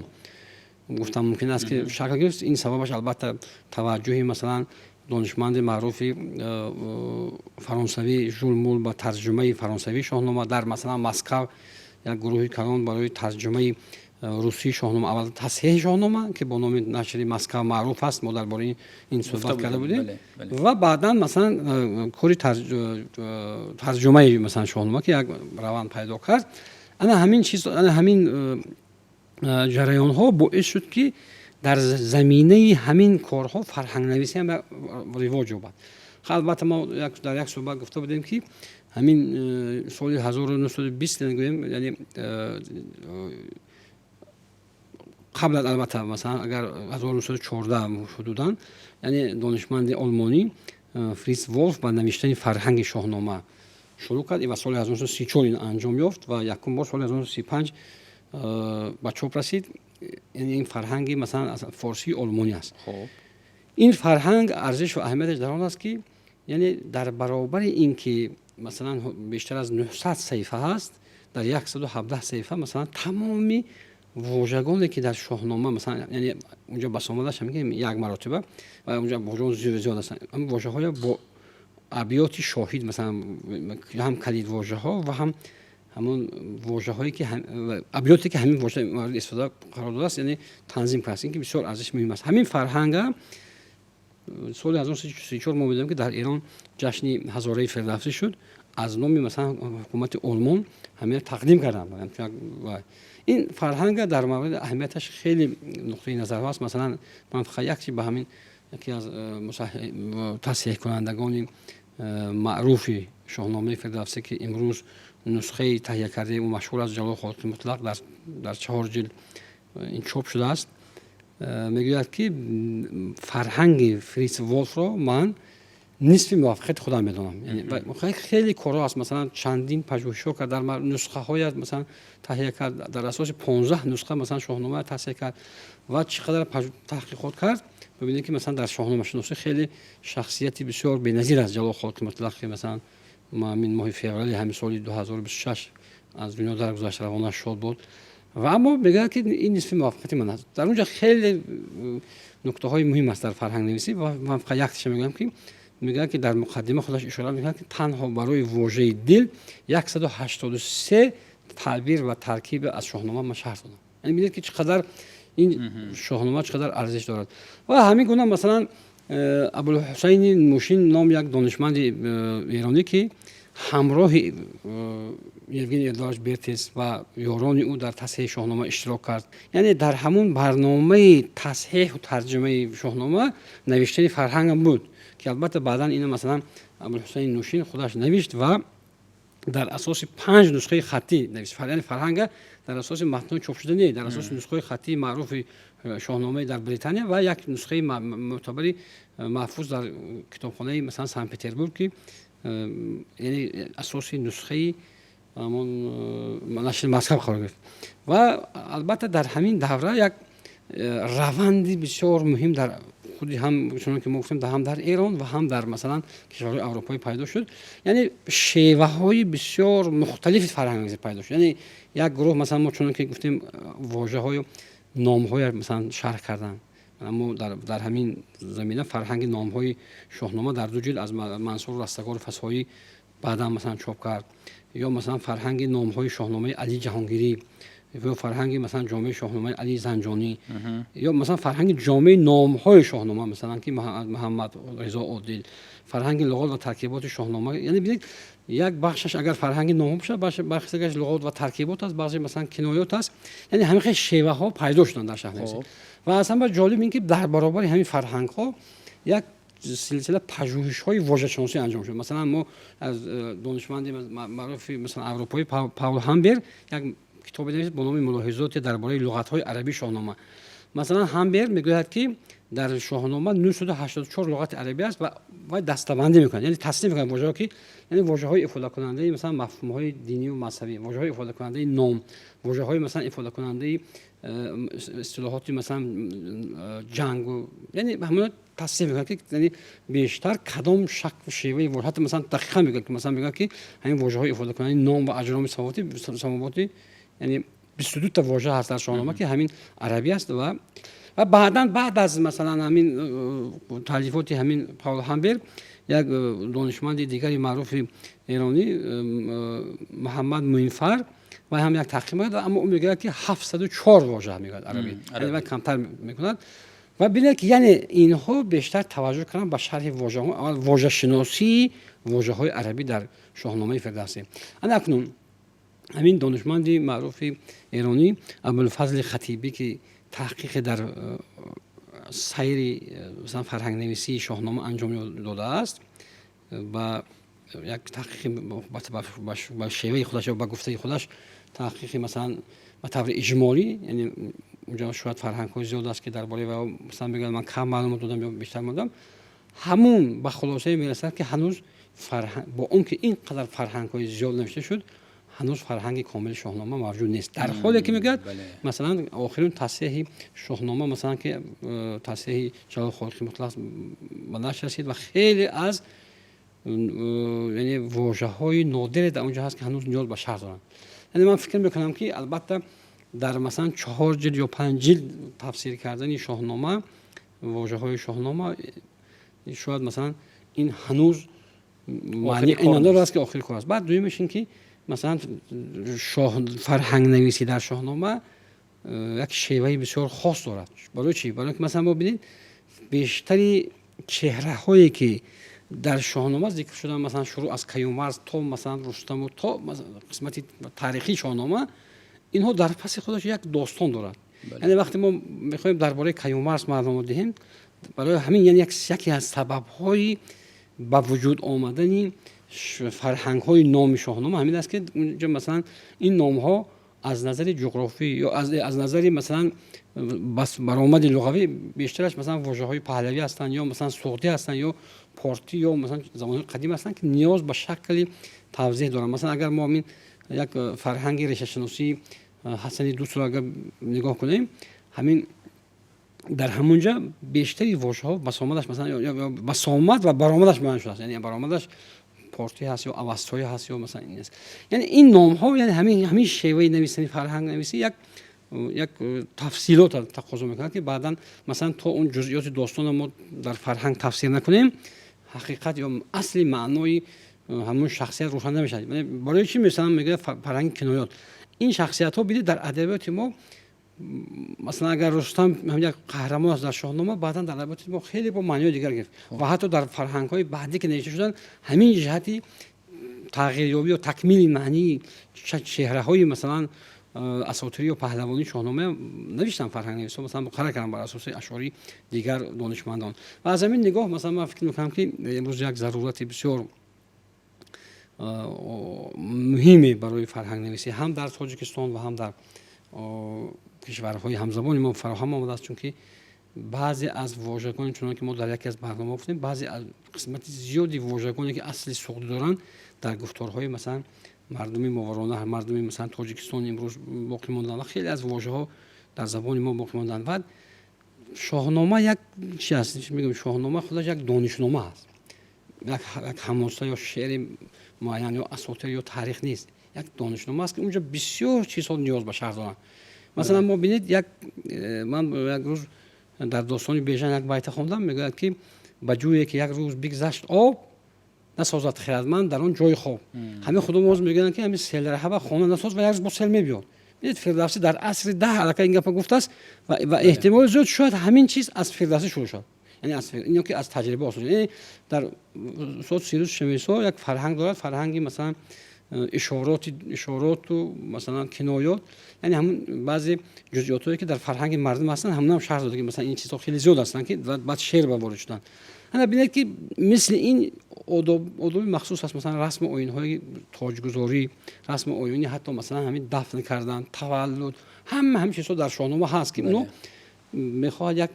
гуфтан мумкин аст, ки шакл гирифт. Ин сабабаш, албатта, таваҷҷӯҳи, масалан, донишманди маъруфи фаронсавӣ Жул Мул ба тарҷумаи фаронсавии Шоҳнома, дар, масалан, Москав як гурӯҳи калон барои тарҷумаи русии Шоҳнома, аввал тасҳеҳи Шоҳнома, ки бо номи нашри Москав маъруф аст, мо дар бораи ин суҳбат карда будем, ва баъдан, масалан, кори тарҷумаи, масалан, Шоҳнома, ки як раванд пайдо кард. Ана ҳамин чиз, ана ҳамин ҷараёнҳо боис шуд, ки дар заминаи ҳамин корҳо фарҳангнависӣ ҳам ривоҷ ёбад. Албатта, мо дар як суҳбат гуфта будем, ки ҳамин соли 1920 гӯем, яъне қабл аз, албатта, масалан, агар 1914 ҳудудан, яъне донишманди олмонӣ Фриц Волф ба навиштани фарҳанги Шоҳнома шурӯъ кард ва соли 1934 ин анҷом ёфт ва якум бор соли 1935 ба чоп расид. Яъне ин фарҳанги, масалан, форсии олмонӣ аст. Ин фарҳанг арзишу аҳамияташ дар он аст, ки яъне дар баробари ин ки, масалан, бештар аз 900 саҳифа ҳаст. Дар 117 саҳифа, масалан, тамоми вожагоне, ки дар Шоҳнома, масалан, яъне унҷо басомадаш мегӯем як маротиба ва унҷо вожагон зиёд ҳастанд, ҳамин вожаҳоя бо абёти шоҳид, масалан, ҳам калидвожаҳо ва ҳам ҳамон вожаҳое ки абёте, ки ҳамин вожа мавриди истифода қарор додааст, яъне танзим кардааст. Ин ки бисёр арзиши муҳим аст. Ҳамин фарҳанга соли 1934 мо медонем, ки дар Эрон ҷашни ҳазораи Фирдавсӣ шуд, аз номи, масалан, ҳукумати Олмон ҳамина тақдим карданд. Ин фарҳанга дар мавриди аҳамияташ хеле нуқтаи назарҳо аст. Масалан, ман фақат як чи ба ҳамин яке аз тасҳеҳкунандагони маъруфи Шоҳномаи Фирдавсӣ, ки имрӯз нусхаи таҳия кардаи ӯ машҳур аст, Ҷалол Холиқи Мутлақ, дар чаҳор ҷилд ин чоп шудааст, мегӯяд, ки фарҳанги Фриц Волфро ман нисфи муваффақияти худам медонам. Хеле корҳо аст, масалан, чандин пажӯҳишҳо кард, дар нусхаҳоя, масалан, таҳия кард, дар асоси 15 нусха, масалан, Шоҳнома таҳсия кард ва чӣ қадар таҳқиқот кард. Бибинед, ки, масалан, дар шоҳномашиносӣ хеле шахсияти бисёр беназир аст Ҷалол Холиқи Мутлақ, ки, масалан, ҳамин моҳи феврали ҳамин соли 2026 аз дунё даргузашт, равонаш шод буд. Ва аммо мегӯяд, ки ин нисфи муваффақияти ман аст. Дар онҷо хеле нуктаҳои муҳим аст дар фарҳангнависӣ ва ман фақат якташа мегӯям, ки мегӯяд, ки дар муқаддима худаш ишора мекунад, ки танҳо барои вожаи дил 183 таъбир ва таркиб аз Шоҳнома ман шарҳ додам. Яъне бинед, ки чӣ қадар ин Шоҳнома чӣ қадар арзиш дорад. Ва ҳамин гуна, масалан, Абулҳусайни Нушин ном як донишманди эронӣ, ки ҳамроҳи Евгений Эдуардович Бертис ва ёрони ӯ дар тасҳеҳи Шоҳнома иштирок кард, яъне дар ҳамун барномаи тасҳеҳу тарҷумаи Шоҳнома навиштани фарҳангам буд, ки албатта баъдан ина, масалан, Абулҳусайни Нушин худаш навишт ва дар асоси панҷ нусхаи хаттӣ навишт. Яъне фарҳанга дар асоси матнҳои чопшуда не, дар асоси нусхаҳои хаттии маъруфи Шоҳномаи дар Британия ва як нусхаи мӯътабари маҳфуз дар китобхонаи, масалан, Санкт Петербург, ки яъне асоси нусхаи ҳамон нашри Москав қарор гирифт. Ва албатта дар ҳамин давра як раванди бисёр муҳим дар худи ҳам, чунон ки мо гуфтем, ҳам дар Эрон ва ҳам дар, масалан, кишварҳои аврупоӣ пайдо шуд, яъне шеваҳои бисёр мухталифи фарҳангнависӣ пайдо шуд. Яъне як гурӯҳ, масалан, мо чунон ки гуфтем, вожаҳою номҳоя, масалан, шарҳ кардан. Мо дар ҳамин замина фарҳанги номҳои Шоҳнома дар ду ҷилд аз Мансур Растагору Фасоӣ баъдан, масалан, чоп кард, ё, масалан, фарҳанги номҳои Шоҳномаи Али Ҷаҳонгирӣ, ё фарҳанги, масалан, ҷомеи Шоҳномаи Али Занҷонӣ, ё, масалан, фарҳанги ҷомеи номҳои Шоҳнома, масалан, ки Муҳаммад Ризо Одил, фарҳанги луғот ва таркиботи Шоҳнома. Яъне бинед, як бахшаш агар фарҳанги номҳо бошад, бахши дигараш луғот ва таркибот аст, баъзе, масалан, киноёт аст. Яъне ҳамин хел шеваҳо пайдо шуданд дар шаҳрнависӣ. Ва аз ҳама ҷолиб ин ки дар баробари ҳамин фарҳангҳо як силсила пажӯҳишҳои вожашиносӣ анҷом шуд. Масалан, мо аз донишманди маъруфи, масалан, аврупоӣ Паул Ҳамбер як китобе навишт бо номи «Мулоҳизоте дар бораи луғатҳои арабии Шоҳнома». Масалан, Ҳамбер мегӯяд, ки дар Шоҳнома 984 луғати арабӣ аст ва вай дастабандӣ мекунад, яъне тасниф мекунад вожаҳо, ки яъне вожаҳои ифодакунандаи, масалан, мафҳумҳои динию мазҳабӣ, вожаҳои ифодакунандаи ном, вожаҳои, масалан, ифодакунандаи истилоҳоти, масалан, ҷангу, яъне ҳамона тасниф мекунад, ки яъне бештар кадом шакл, шеваи, ҳатто, масалан, дақиқан мегӯяд, ки, масалан, мегӯяд, ки ҳамин вожаҳои ифодакунандаи ном ва аҷроми самовотӣ, яъне 22та вожа ҳаст дар Шоҳнома, ки ҳамин арабӣ аст. Ва баъдан, баъд аз, масалан, ҳамин таълифоти ҳамин Паул Ҳамбер, як донишманди дигари маъруфи эронӣ Муҳаммад Муинфар вай ҳам як таҳқиқ мекунад, аммо ӯ мегӯяд, ки 704 вожа мегӯяд арабӣ, яъне вай камтар мекунад. Ва бинед, ки яъне инҳо бештар таваҷҷӯҳ карданд ба шарҳи вожаҳо, аввал вожашиносии вожаҳои арабӣ дар Шоҳномаи Фирдавсӣ. Ана акнун ҳамин донишманди маъруфи эронӣ Абулфазли Хатибӣ, ки таҳқиқе дар сайри, масалан, фарҳангнависии Шоҳнома анҷом додааст, ба як таҳқиқи ба шеваи худаш ё ба гуфтаи худаш таҳқиқи, масалан, ба таври иҷмолӣ, яъне унҷо шояд фарҳангҳои зиёд аст, ки дар бораи ва, масалан, мегӯяд, ман кам маълумот додам ё бештар додам, ҳамун ба хулосае мерасад, ки ҳанӯз бо он ки ин қадар фарҳангҳои зиёд навишта шуд, ҳанӯз фарҳанги комили Шоҳнома мавҷуд нест. Дар ҳоле ки мегӯяд, масалан, охирин тасҳеҳи Шоҳнома, масалан, ки тасҳеҳи Ҷалол Холиқи Мутлақ ба нашр расид ва хеле аз, яъне, вожаҳои нодире дар он ҷо ҳаст, ки ҳанӯз ниёз ба шарҳ доранд. Яъне ман фикр мекунам, ки албатта дар масалан 4 ҷилд ё 5 ҷилд тафсир кардани Шоҳнома, вожаҳои Шоҳнома, шояд масалан ин ҳанӯз маъни ин надорад, ки охири кор аст. Баъд дуюмаш ин ки масалан фарҳангнависӣ дар Шоҳнома як шеваи бисёр хос дорад. Барои чӣ? Барои ки масалан мо бинед, бештари чеҳраҳое ки дар Шоҳнома зикр шуданд, масалан шурӯъ аз Каюмарс то масалан Рустаму то қисмати таърихии Шоҳнома, инҳо дар паси худаш як достон дорад. Яъне вақте мо мехоҳем дар бораи Каюмарс маълумот диҳем, барои ҳамин яъне яке аз сабабҳои ба вуҷуд омадани фарҳангҳои номи Шоҳнома ҳамин аст, ки унҷо масалан ин номҳо аз назари ҷуғрофӣ ё аз назари масалан баромади луғавӣ бештараш масалан вожаҳои паҳлавӣ ҳастанд ё масалан суғдӣ ҳастанд ё портӣ ё масалан замонҳои қадим ҳастанд, ки ниёз ба шакли тавзеҳ доранд. Масалан агар мо ҳамин як фарҳанги решашиносии Ҳасани Дӯстро агар нигоҳ кунем, ҳамин дар ҳамонҷа бештари вожаҳо басомадаш масалан басомад ва баромадаш муайян шудааст, яъне баромадаш портӣ ҳаст ё авастоӣ ҳаст ё масалан ин аст. Яъне ин номҳо, яъне ҳамин шеваи нависани фарҳангнависӣ як тафсилот тақозо мекунад, ки баъдан масалан то он ҷузъиёти достонро мо дар фарҳанг тафсир накунем, ҳақиқат ё асли маънои ҳамон шахсият рӯшан намешавад. Барои чӣ масалан мегӯяд фарҳанги киноёт? Ин шахсиятҳо бидед дар адабиёти мо, масалан агар Рустам як қаҳрамон аст дар Шоҳнома, баъдан дар адабиёти мо хеле бо маъниҳои дигар гирифт ва ҳатто дар фарҳангҳои баъдӣ ки навишта шуданд, ҳамин ҷиҳати тағйирёбӣ ё такмили маънии чеҳраҳои масалан асотирӣ ё паҳлавонии Шоҳнома навиштанд фарҳангнависҳо, масалан муқаррар карданд бар асоси ашъори дигар донишмандон. Ва аз ҳамин нигоҳ масалан ман фикр мекунам, ки имрӯз як зарурати бисёр муҳиме барои фарҳангнависӣ ҳам дар Тоҷикистон ва ҳам дар кишварҳои ҳамзабони мо фароҳам омадааст, чунки баъзе аз вожагоне, чунон ки мо дар яке аз барномаҳо гуфтем, баъзе аз қисмати зиёди вожагоне ки асли суғдӣ доранд, дар гуфторҳои масалан мардуми моваронаҳр, мардуми масалан Тоҷикистон имрӯз боқӣ монданд ва хеле аз вожаҳо дар забони мо боқӣ монданд. Баъд Шоҳнома як чи аст? Мегӯям, Шоҳнома худаш як донишнома аст, як ҳамоса ё шеъри муайян ё асотир ё таърих нест, як донишнома аст, ки унҷо бисёр чизҳо ниёз ба шарҳ доранд. Масалан мо бинед, як ман як рӯз дар достони Бежан як байта хондам, мегӯяд, ки ба ҷӯе ки як рӯз бигзашт об, насозад хирадманд дар он ҷои хоб. Ҳамин худо мегӯянд, ки ҳамин селраҳаба хона насоз ва як рӯз бо сел мебиёд. Бинед, Фирдавсӣ дар асри 10 аллакай ин гапа гуфтааст ва эҳтимоли зиёд шояд ҳамин чиз аз Фирдавсӣ шурӯъ шуд, яъне аз ин ки аз таҷриба осо. Яъне дар устод Сирус Шемисо як фарҳанг дорад, фарҳанги масалан ишороти ишороту масалан киноёт, яъне ҳамун баъзе ҷузъиётҳое ки дар фарҳанги мардум ҳастанд, ҳамунам шарҳ дода, ки масалан ин чизҳо хеле зиёд ҳастанд, ки баъд шеър ба ворид шуданд. Ана бинед, ки мисли ин одоби махсус аст, масалан расму оинҳои тоҷгузорӣ, расму оини ҳатто масалан ҳамин дафн кардан, таваллуд, ҳама ҳамин чизҳо дар Шоҳнома ҳаст, ки оно мехоҳад як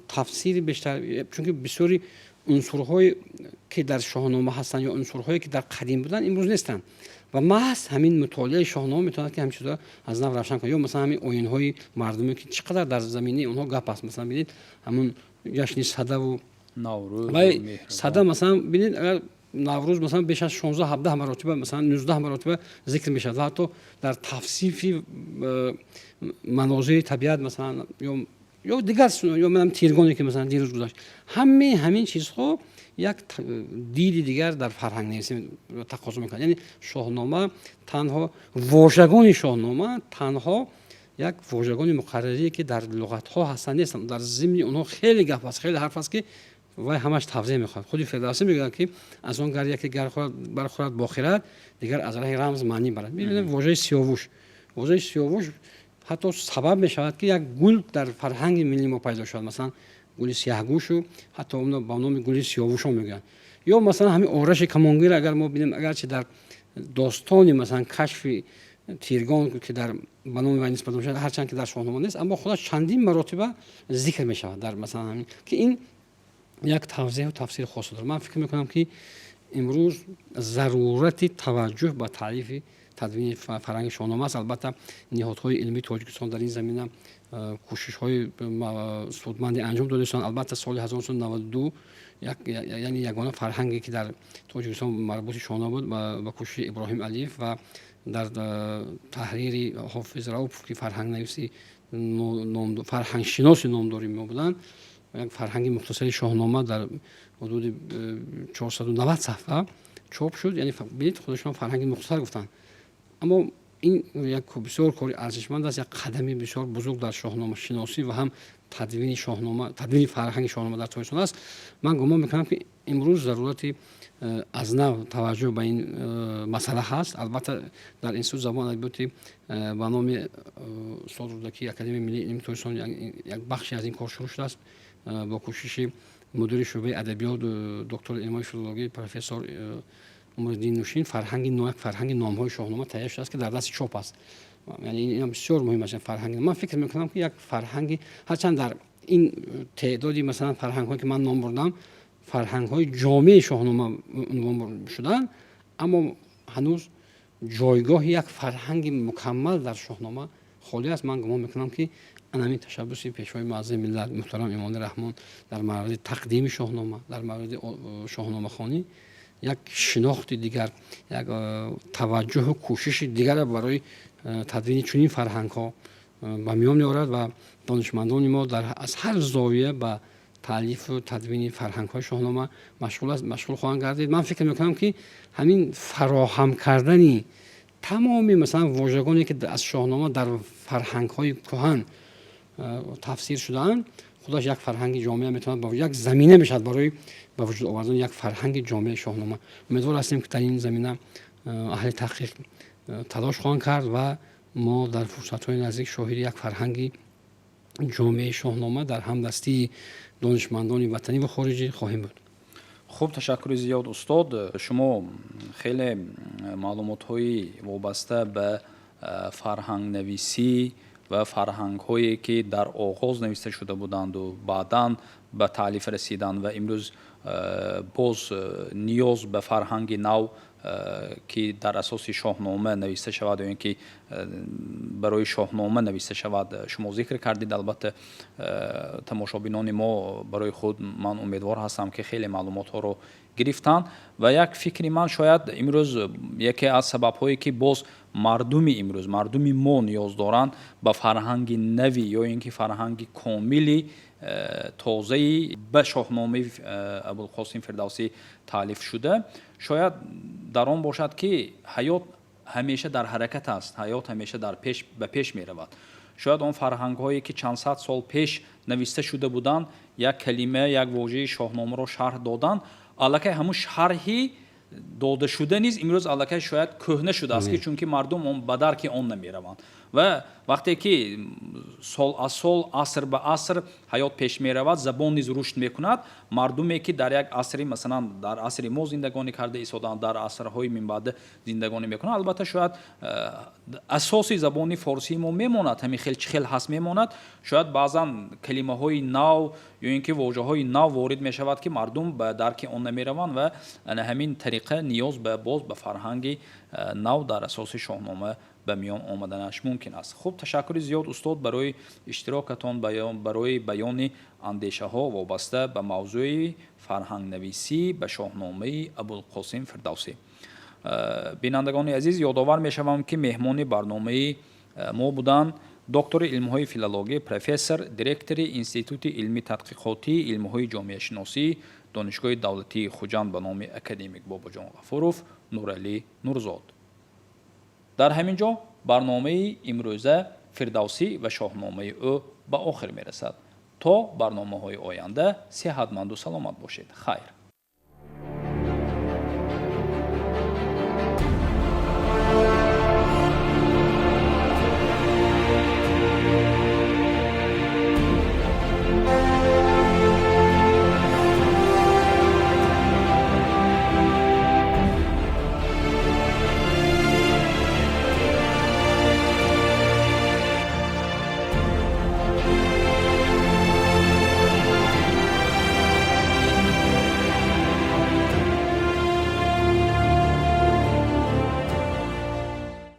тафсири бештар, чунки бисёри унсурҳое ки дар Шоҳнома ҳастанд ё унсурҳое ки дар қадим буданд, имрӯз нестанд ва маҳз ҳамин мутолиаи Шоҳнома метавонад, ки ҳамин чизҳо аз нав равшан кунад. Ё масалан ҳамин оинҳои мардуме, ки чӣ қадар дар заминаи онҳо гап аст. Масалан бинед, ҳамун ҷашни Садаву Наврӯз, Сада, масалан бинед, агар Наврӯз масалан беш аз 16 17 маротиба, масалан 19 маротиба зикр мешавад ва ҳатто дар тавсифи манозири табиат масалан ё дигар ё манам Тиргоне ки масалан дирӯз гузашт, ҳамаи ҳамин чизҳо як диди дигар дар фарҳангнависӣ тақозо мекунад. Яъне Шоҳнома танҳо вожагони Шоҳнома танҳо як вожагони муқаррарие ки дар луғатҳо ҳастанд нестанд, дар зимни онҳо хеле гап аст, хеле ҳарф аст, ки вай ҳамаш тавзеҳ мехоҳад. Худи Фирдавсӣ мегӯяд, ки аз он гар яке гар бархӯрад бо хирад, дигар аз раҳи рамз маънӣ барад. Мебинем, вожаи сиёвуш, вожаи сиёвуш ҳатто сабаб мешавад, ки як гул дар фарҳанги миллии мо пайдо шавад, масалан гули сиёҳгӯшу ҳатто онро ба номи гули сиёвушо мегӯянд. Ё масалан ҳамин Ораши камонгир агар мо бинем, агарчи дар достони масалан кашфи Тиргон, ки дар ба номи вай нисбат мешавад, ҳарчанд ки дар Шоҳнома нест, аммо худаш чандин маротиба зикр мешавад дар масалан ҳамин, ки ин як тавзеҳу тафсири хос дорад. Ман фикр мекунам, ки имрӯз зарурати таваҷҷӯҳ ба таълифи тадвини фарҳанги Шоҳнома аст. Албатта ниҳодҳои илмии Тоҷикистон дар ин замина кӯшишҳои судманде анҷом додаистанд. Албатта соли 1992 яъне ягона фарҳанге ки дар Тоҷикистон марбути Шоҳнома буд, ба кӯшиши Иброҳим Алиев ва Дар таҳрири Ҳофиз Раупов, ки фарҳангнависи, фарҳангшиноси номдори мо буданд, як фарҳанги мухтасари Шоҳнома дар ҳудуди 490 саҳфа чоп шуд. Яъне бинед, худашон фарҳанги мухтасар гуфтанд, аммо ин як бисёр кори арзишманд аст, як қадами бисёр бузург дар шоҳномашиносӣ ва ҳам тадвини Шоҳнома, тадвини фарҳанги Шоҳнома дар Тоҷикистон аст. Ман гумон мекунам, ки имрӯз зарурати аз нав таваҷҷӯҳ ба ин масъала ҳаст. Албатта, дар Институти забон адабиёти ба номи устод Рӯдакӣ, Академияи миллии илми Тоҷикистон як бахше аз ин кор шурӯъ шудааст бо кӯшиши мудири шӯъбаи адабиёт, доктори илмҳои филологӣ, профессор Умриддин Нушин. Фарҳанги, як фарҳанги номҳои Шоҳнома таҳия шудааст, ки дар дасти чоп аст. Яъне ин бисёр муҳим аст, фарҳанг. Ман фикр мекунам, ки як фарҳанги, ҳарчанд дар ин теъдоди, масалан, фарҳангҳое, ки ман ном бурдам, фарҳангҳои ҷомеи Шоҳнома унвон шуданд, аммо ҳанӯз ҷойгоҳи як фарҳанги мукаммал дар Шоҳнома холӣ аст. Ман гумон мекунам, ки ҳамин ташаббуси Пешвои муаззами миллат муҳтарам Эмомалӣ Раҳмон дар мавриди тақдими Шоҳнома, дар мавриди шоҳномахонӣ як шинохти дигар, як таваҷҷӯҳу кӯшиши дигарро барои тадвини чунин фарҳангҳо ба миён меорад ва донишмандони мо аз ҳар зовия ба таълифу тадвини фарҳангҳои Шоҳнома машғул хоҳанд гардид. Ман фикр мекунам, ки ҳамин фароҳам кардани тамоми, масалан, вожагоне, ки аз Шоҳнома дар фарҳангҳои кӯҳан тафсир шудаанд, худаш як фарҳанги ҷомеа метавонад, як замина мешавад барои ба вуҷуд овардани як фарҳанги ҷомеаи Шоҳнома. Умедвор ҳастем, ки дар ин замина аҳли таҳқиқ талош хоҳанд кард ва мо дар фурсатҳои наздик шоҳиди як фарҳанги ҷомеаи Шоҳнома дар ҳамдастии донишмандони ватанӣ ва хориҷӣ хоҳем буд. Хуб, ташаккури зиёд, устод. Шумо хеле маълумотҳои вобаста ба фарҳангнависӣ ва фарҳангҳое, ки дар оғоз нависта шуда буданду баъдан ба таълиф расиданд ва имрӯз боз ниёз ба фарҳанги нав, ки дар асоси Шоҳнома нависта шавад ё ин ки барои Шоҳнома нависта шавад, шумо зикр кардед. Албатта, тамошобинони мо барои худ, ман умедвор ҳастам, ки хеле маълумотҳоро гирифтанд. Ва як фикри ман: шояд имрӯз яке аз сабабҳое, ки боз мардуми имрӯз, мардуми мо ниёз доранд ба фарҳанги нави ё ин ки фарҳанги комили тозаи ба Шоҳномаи Абулқосим Фирдавсӣ таълиф шуда, шояд дар он бошад, ки ҳаёт ҳамеша дар ҳаракат аст, ҳаёт ҳамеша дар пеш ба пеш меравад. Шояд он фарҳангҳое, ки чанд сад сол пеш нависта шуда буданд, як калима, як вожаи Шоҳномаро шарҳ доданд, аллакай ҳамун шарҳи додашуда низ имрӯз аллакай шояд кӯҳна шудааст, ки чунки мардум он ба дарки он намераванд. Ва вақте ки сол аз сол, аср ба аср ҳаёт пеш меравад, забон низ рушд мекунад. Мардуме, ки дар як асри, масалан, дар асри мо зиндагонӣ карда истоданд, дар асрҳои минбаъда зиндагонӣ мекунанд, албатта, шояд асоси забони форсии мо мемонад, ҳамин хел чӣ хел ҳаст мемонад, шояд баъзан калимаҳои нав ё ин ки вожаҳои нав ворид мешавад, ки мардум ба дарки он намераванд ва ана ҳамин тариқа ниёз ба боз ба фарҳанги нав дар асоси Шоҳнома ба миён омаданаш мумкин аст. Хуб, ташаккури зиёд, устод, барои иштирокатон, барои баёни андешаҳо вобаста ба мавзӯи фарҳангнависӣ ба Шоҳномаи Абулқосим Фирдавсӣ. Бинандагони азиз, ёдовар мешавам, ки меҳмони барномаи мо буданд доктори илмҳои филологӣ, профессор, директори Институти илмӣ тадқиқотии илмҳои ҷомеашиносӣ, Донишгоҳи давлатии Хуҷанд ба номи академик Бобоҷон Ғафуров Нуралӣ Нурзод. Дар ҳамин ҷо барномаи имрӯза «Фирдавсӣ ва шоҳномаи ӯ» ба охир мерасад. То барномаҳои оянда сиҳатманду саломат бошед. Хайр.